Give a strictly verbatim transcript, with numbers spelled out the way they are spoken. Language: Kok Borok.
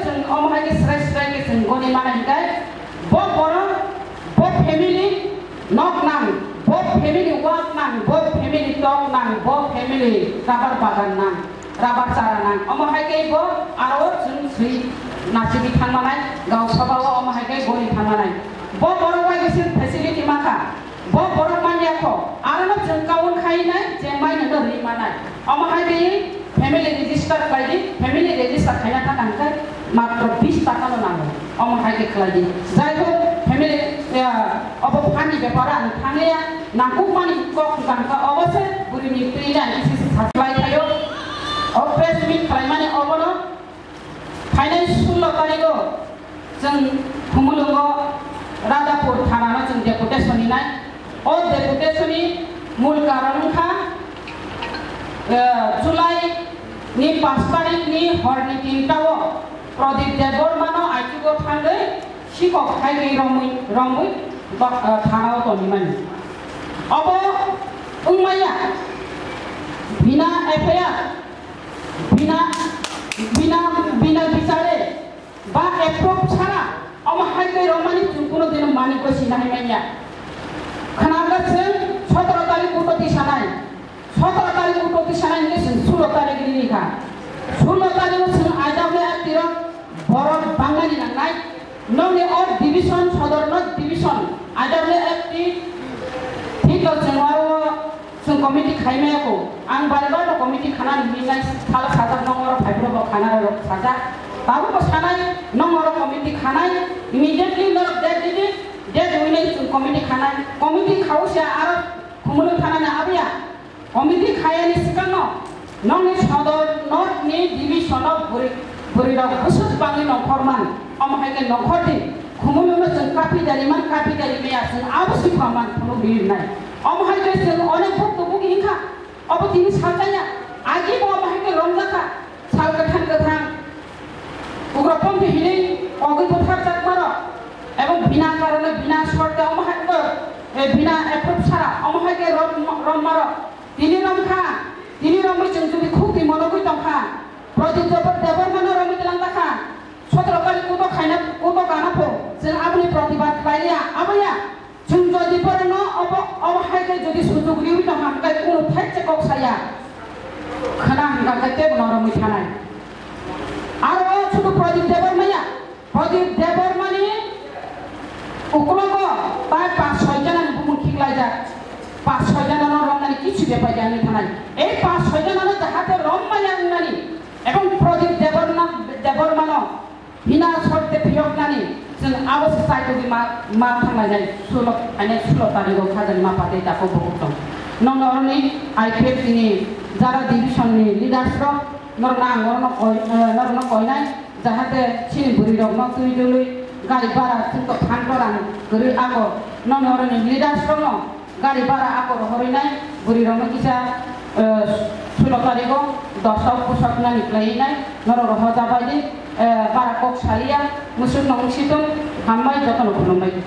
Chwng omo hai khe srai srai khe chwng goni mano hinkhe bo borok, bo family nok nang, bo family wak nang, bo family tok nang, bo family rubber bagan nang, rubber chara nang. Omo hai khe bo aro chwng swi nasigi thangmanai, gaon sabha o omo hai khe goni thangmanai. Bo borok bai bisin facility mankha. Bo borok manya kho, arono chwng kaun khainai je maino no rwi manai. Omo hai di family register khlai di, family register khaina thang khe matro bis taka no nango. Omo hai khe khlai di. Jai ho family, ya, obo phani bepar ang thangya, nangkukmani kok hwnkha obo se burini twi na isi se saklai thaio. O press meet khlaimani obono Phainai sullo tarigo chwng Khumulwngo Radhapur thanano chwng deputation hinai. O deputation ni mul karon wngkha, eh, July ni pash tarik ni hor ni tinta o Pradip Debbarma no aichugo thangwi sikok hai khe romwi, romwi ba-, eh, thana o tongwi mani. Obo wngmaya bina F I R, bina, bina, bina bichare ba approve chara, omo hai khe romani chwng kuno dino mani ko sina hai manya. Khwnaga chwng sotoro tarik kuto tisanai. Sotoro tarik kuto tisanai hingke chwng sulo tarik rini kha. Sulo tarik o chwng I W F tiro borok bangnani nangnai. Nokni o division, sodor no division, I W F ti thik o chwng aro Chwng committee khai maya ko. Ang bare bare no committee khana ni hinai salo sajak nong oro phai phuru bo khana rok sajak. Tabuk bo sanai nong oro committee khanai immediately norok date didi, date winai chwng committee khanai. Committee khao se aro Khumulwng thana ni abiya. Committee khaya ni swkang no nong ni sodor north ni division of buri, buri rok bwswk bangwi nongkhor man. Omo hai khe nongkhor di. Khumulwng no chwng kapi dari man, kapi dari maya chwng abo si pha man phuru hinai. Omo hai khe chwng onek bok tubuk hinkha. Obo tini salkaya, agi bo omo hai khe romjakha, sal kwthang kwthang. Ugroponthi hinwi kogwi butharjakmarok, ebong bina karone bina sorte omo hai khe, eh, bina approve sara, omo hai khe rom-, rommarok. Tini romkha, tini romwi chwng chwngni khukti monogwi tongkha. Pradip Debor-, Debbarmano romwi twlangjakha. Sotoro tarik kuto khaina, kuto kana pho, chwng aboni pratibad khlaiya, aboya. Chwng jodi borokno obo, obo hai khe jodi sujug riwi tong kha, hwnkhe kunu thai se kok saya. Khwna hwnkha khe tebo noromwi thanai. Aro o sudu Pradip Debbarmaya, Pradip Debbarmani uklogo tai pas soi janani bumung khiklaijak. Pas soi janano romnani kichu bepaiya wngwi thanai. Ei pas soi janano jahate rommaya wngnani ebong Pradip Debbarma-, Debbarmano Bina sorte phiyoknani chwng abo se chaitogwi ma, ma thanglainai sulo, aine sulo tarigo khajani ma patwi dakhok bukhuk tong. Nokno oroni I P F T ni jara division ni leaders rok norokno ang orono koi, eh, norokno koinai jahate chini bwrwi rokno twi dului gari bara chwngto phan torang kwrwi ako nokno oroni leaders rokno Gari bara ako rohorwi nai, bwrwi rokno kisa, eh, sulo tarigo dosa o pusok nani khlaiwi nai, norok rohorjak bai di, eh, bara kok saliya, musuk no wngsi tong, hambai jotono khulumbai.